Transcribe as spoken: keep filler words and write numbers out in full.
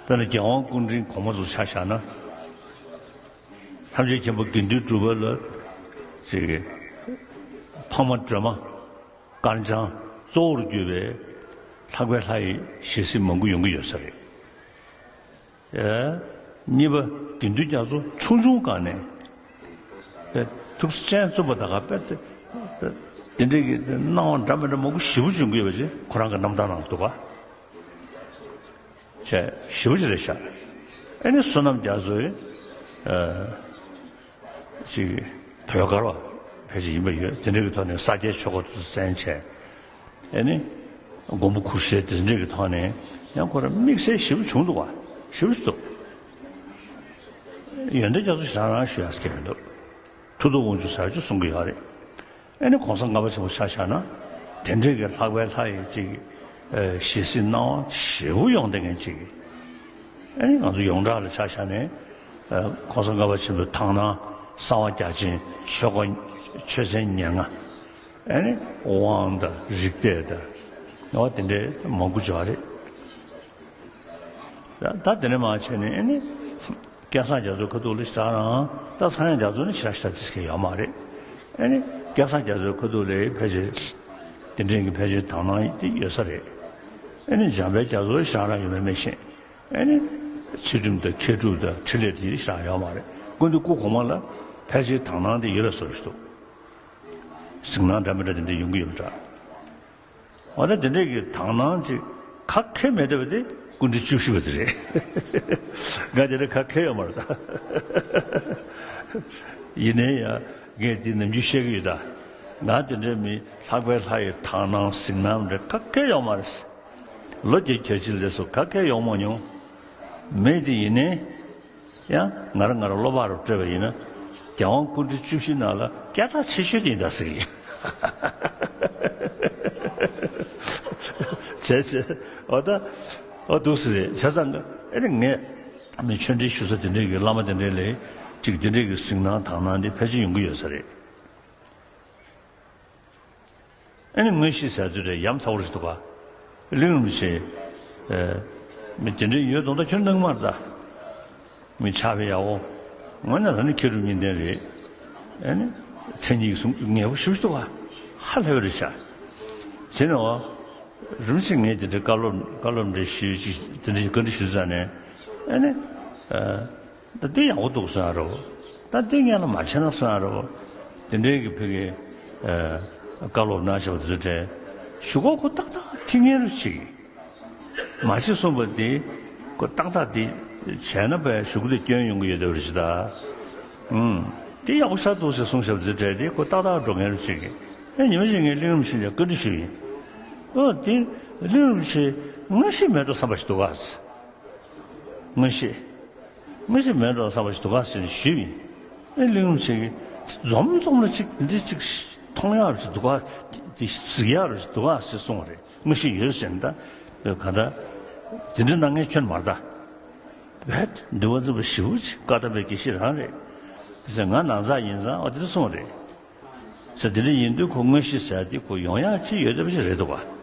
དཔེར་ན་རྒྱལ་དབང་སྐུ་ཕྲེང་གོང་མ་ཚོ་ཆ་བཞག་ན། ཐམས་ཅད་མཁྱེན་པ་དགེ་འདུན་གྲུབ་པ་ལ་ཅིག་ཕ་མ་སྒྲོལ་མ་དཀར་འཆང་གཙོ་བོར་གྱུར་པའི་ལྷག་པའི་ལྷ་ཡི་ཞལ་གཟིགས་མང་པོ་ཡོང་གི་ཡོད་ས་རེད། ཨེ། གཉིས་པ། དགེ་འདུན་རྒྱ་མཚོ་ཆུང་ཆུང་སྒང་ནས་དཔེ་ཐུགས་སྤྱན་བཙུམ་པ་དང་དཔེ་དེ་དེ་འདྲའི་གི་སྣང་བ་འདྲ་མི་འདྲ་མང་པོ་ཞེ་པོ་བྱུང་གི་ཡོད་པ་ཅིག་ཁོ་རང་གི་རྣམ་ཐར་ནང་འདུག་ག་བྱས་ཞེ་པོ་ཅིག་རེད་ཤག་ཨེ་ནི་བསོད་ནམས་རྒྱ་མཚོའི་ཨ་ཅིག་བོད་སྒར་བ་ཕལ་ཆེར་ཡིན་པ་ཡོད། དེ་འདྲ་གི་ཐོག་ནས་ས་སྐྱའི་ཆོས་སྒོ་དུ་གསན་བྱས། ཨེ་ནི་མགོན་པོ་གུ་རུ་ཞལ་དེ་འདྲ་གི་ཐོག་ནས་ཡང་ཁོ་རང་དམིགས་བསལ་ཞེ་པོ་བྱུང་འདུག་བ། ཞེ་པོ་ཅིག་འདུག་ཡོན་ཏན་རྒྱ་མཚོ་ཞེ་དྲག་རང་ཞུ་ཡག་སྐད་མི་འདུག་མཐུ་སྟོབས་དབང་ཕྱུག་ཟེར་ཅིག་གསུང་གི་ཡོད་རེད། ཨེ་ནི་གོང་ས་ལྔ་པ་ཆེན་པོ་ཆ་བཞག་ན། དེ་འདྲའི་གི་ལྷག་པའི་ལྷ་ཡི་ཅིག་ཨེ་ཞལ་གཟིགས་གནང་བ་ཞེ་པོ་ཡོང་བསྡད་མཁན་ཅིག་ཨེ་ནི་ང་ཚོ་ཡོངས་གྲགས་ལ་ཆ་བཞག་ནས། ཨེ་གོང་ས་ལྔ་པ་ཆེན་པོའི་དག་སྣང་གསང་བ་རྒྱ་ཆེན་ཆོས་འཁོར་ཆོས་ཚན་ཉེར་ལྔ། ཨེ་ནི་དབང་དང་རིག་གཏེར་དང་། འོ་དེ་འདྲའི་མང་པོ་ཅིག་ཡོད་རེད། ད་དེ་ནས་མར་བྱས་ནས་ཨེ་ནི། སྐལ་བཟང་རྒྱ་མཚོའི་ཁ་ཐུག་ལ་ཞེ་དྲག་རང་། ད་ཚངས་དབྱངས་རྒྱ་མཚོ་ནི་ཞེ་དྲག་ཞེ་དྲག་དེ་ཟེར་མཁན་ཡོད་མ་རེད། ཨེ་ནི་སྐལ་བཟང་རྒྱ་མཚོའི་ཁ་ཐུག་ལ་ཕལ་ཆེར་དེ་འདྲའི་གི་ཕལ་ཆེར་དག་སྣང་དེ་ཡོད་ས་རེད། ཨེ་ནི་འཇམ་དཔལ་རྒྱ་མཚོ་ཞེ་དྲག་རང་ཡོད་མེད་མི་ཤེས། ཨེ་ནི་ཚུལ་ཁྲིམས་དང་མཁས་གྲུབ་དང་འཕྲིན་ལས་དེ་ཞེ་དྲག་ཡོད་མ་རེད། སྐུ་མདུན་སྐུ་གོང་མ་ལ་ཕལ་ཆེར་དག་སྣང་དེ་ཡོད་པའི་བཟོ་ཞིག་འདུག་གཟིགས་སྣང་འདྲ་མི་འདྲ་དེ་འདྲ་ཡོང་གི་ཡོད་པ་འདྲ། འོ་ན་དེ་འདྲའི་གི་དག་སྣང་ཅིག་ག་གེ་མེད་བསྡད་པ་དེ་སྐུ་ཕྲེང་བཅུ་བཞི་པ་དེ་རེད། ང་དེ་འདྲ་ག་གེ་ཡོད་མ་རེད་ད། ཡིན་ནའི་ཡང་ངས་དེ་ནམ་རྒྱུན་བཤད་ཀྱི་ཡོད་ད། ང་དེ་འདྲའི་མི་ལྷག་པའི་ལྷ་ཡི་དག་སྣང་གཟིགས་སྣང་འདྲ་ག་གེ་ཡོད་མ་རེད། ལོ་བརྒྱད་ཅུ་གྱ་གཅིག་ལས་སུ་ག་གེ་ཡོང་མ་མྱོང་། མེད་དེ་ཡིན་ནའི། ཡང་ང་རང་ང་རང་བློ་ཕམ་རུ་སྤྲད་པ་ཡིན་ན། རྒྱལ་དབང་སྐུ་ཕྲེང་བཅུ་བཞི་ནང་ལ་སྐད་གྲགས་ཆེ་ཤོས་དེ་ཡིན་ད་ཟེར་གི་ཡིན། བྱས་བྱས། འོ་ད། འོ་འདུག་སེ་རེད་བྱས་ཙང་གི་ཨེ་རེད། ངས་མི་ཆོས་འབྲེལ་ཞུ་ས་དེ་འདྲའི་གི་བླ་མ་དེ་འདྲའི་ལས་ཅིག་དེ་འདྲའི་གི་གཟིགས་སྣང་དག་སྣང་འདི་ཕལ་ཆེར་ཡོང་གི་ཡོད་ས་རེད། ཨ་ནི་དངོས་གཞི་ཟེར་དུས་རེད་ཡ་མཚར་པོ་ཞིག་འདུག་ག་གླིང་རིན་པོ་ཆེ། ཨེ། མི་དེ་འདྲ་ཡོད་དོན་དག་ཁྱོན་གནང་མ་རེད་ད། མི་ཕྱག་དཔེ་ཡག་པོ། དངོས་གནས་ད་ནི་མཁས་གྲུབ་གཉིས་ལྡན་རེད། ཨ་ནི། མཚན་ཉིད་ཀྱི་གསུང་ངེས་པོ་ཞེ་པོ་ཞིག་འདུག་ག་ཧ་ལས་པ་རེད་ཤག་བྱས་ན་འོ། རིན་པོ་ཆེ་ངས་དེ་འདྲའི་བཀའ་སློབ་བཀའ་སློབ་འདྲ་ཞུས་ཅིག་དེ་འདྲའི་བཀའ་འདྲི་ཞུས་ཙང་ནས། ཨ་ནི། ཨ། ད་འདི་ཡག་པོ་འདུག་གསུང་ཡ་རོ། ད་འདི་སྔོན་ལ་མ་བྱས་ན་གསུང་ཡ་རོ། དེ་འདྲའི་གི་ཕ་གི། ཨ། བཀའ་སློབ་གནང་བཞག་པ་དེ་ཚོ་དྲན། གཞུག་གུ་ཁོ་ཏག་ཏག་ཐིག་ངེས་རུ་ཅིག་མ་བྱེད་གསུངས་པ་དེ། ཁོ་ཏག་ཏག་དེ་བྱས་ན་པའི་གཞུག་གུ་དེ་སྐྱོན་ཡོང་གི་ཡོད་བསྡད་པ་རེད་ཤག་ད། ཨུམ། དེ་ཡག་པོ་ཤར་འདུག་ཟེར་གསུངས་བཞག་པ་དེ་ཚོ་དྲན་དེ་ཁོ་ཏག་ཏག་འགྲོ་མཁན་རུ་ཅིག་ཨེ་ཉི་མ་ཞིག་ངས་གླིང་རིན་པོ་ཆེ་ལ་བཀའ་འདྲི་ཞུས་ཡིན། ཨོ་དེ་གླིང་རིན་པོ་ཆེ་མངོན་ཤེས་མེད་འགྲོ་བསམ་པ་ཞིག་འདུག་ག་མངོན་ཤེས། མངོན་ཤེས་མེད་འགྲོ་བསམ་པ་ཞིག་འདུག་ག་ཟེར་ནས་ཞུས་ཡིན། ཨེ་གླིང་རིན་པོ་ཆེ་གིས་འཛོམས་འཛོམས་ལ་ཅིག་འདི་ཅིག་མཐོང་ཡག་རུ་ཅིག་འདུག་ག་དེ་གཟིགས་ཡག་རུ་ཅིག་འདུག་ག་ཟེར་གསུངས་པ་རེད། མངོན་ཤེས་ཡོད་ཟེར་ན་ད། ག་ད། དེ་འདྲ་གནང་མཁན་ཁྱོན་མ་རེད་ད། བས་འདུལ་བ་འཛིན་པ་ཞེ་པོ་ཅིག་བཀའ་གདམས་པའི་དགེ་བཤེས་རང་རེད། དེ་ཚོ་ང་ནང་ཚགས་ཡིན་ཙང་ཨ་དེ་འདྲ་གསུངས་པ་རེད། ཟེར་དེ་འདྲ་ཡིན་དུས་ཁོ་མངོན་ཤེས་ཟེར་དེ་ཁོ་ཡོང་ཡག་ཅིག་ཡོད་བསྡད་པ་ཞིག་རེད་འདུག་ག